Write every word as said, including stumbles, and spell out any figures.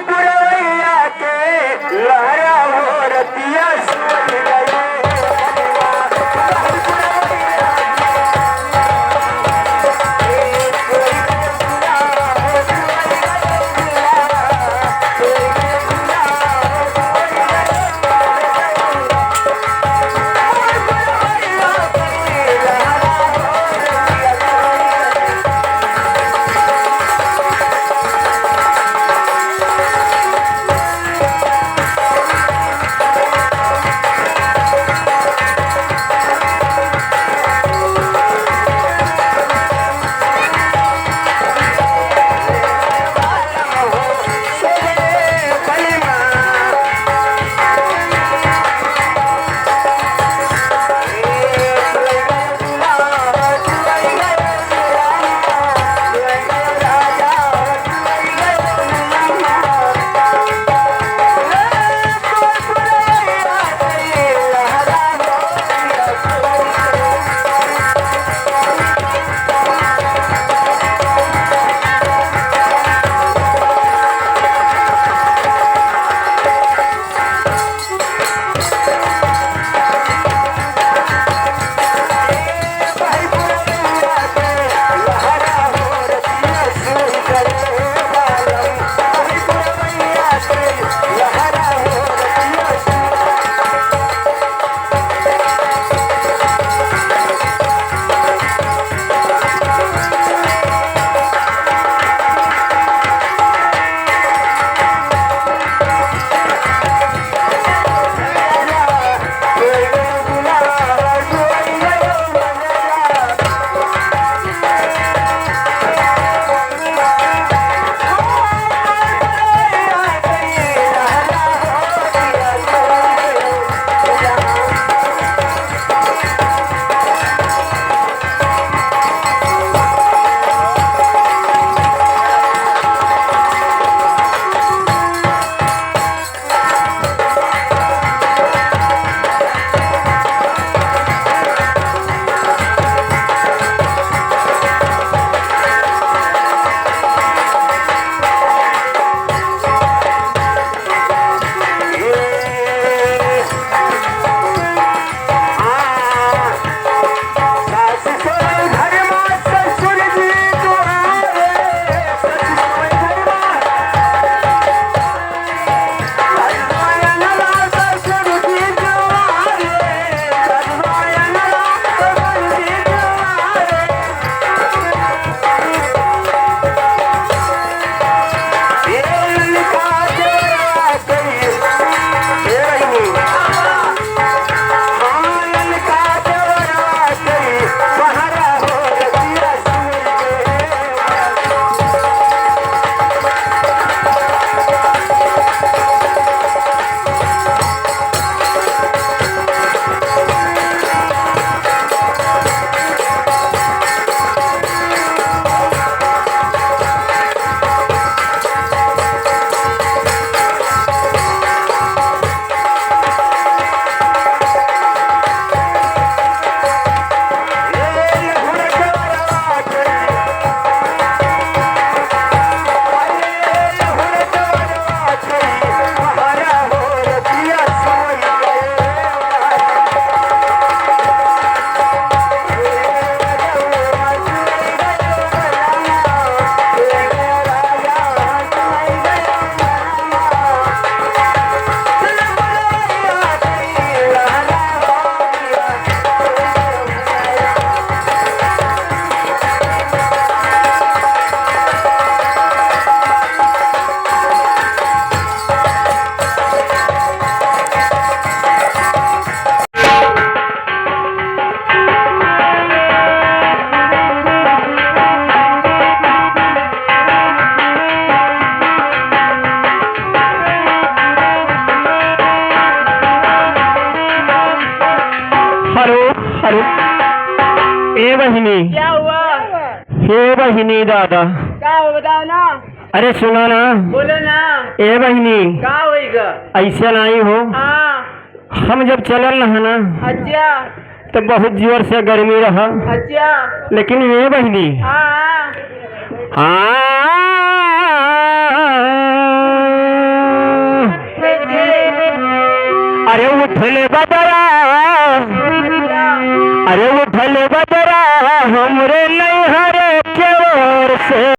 पुरवैया के लहरा हो रतिया सुन गए। हेलो, हेलो। ए बहिनी। क्या हुआ? हे बहिनी दादा। का हो, बताओ ना। अरे सुना ना। बोलो ना। ए बहिनी। का होइगा? ऐसे नाहीं हो। हाँ। हम जब चलल रहा ना, अच्छा। तो बहुत जोर से गर्मी रहा। अच्छा। लेकिन ए बहिनी, हाँ, हाँ। हाँ। अरे उठले बदरा, अरे उठले बदरा हमरे नैहरे के ओर से।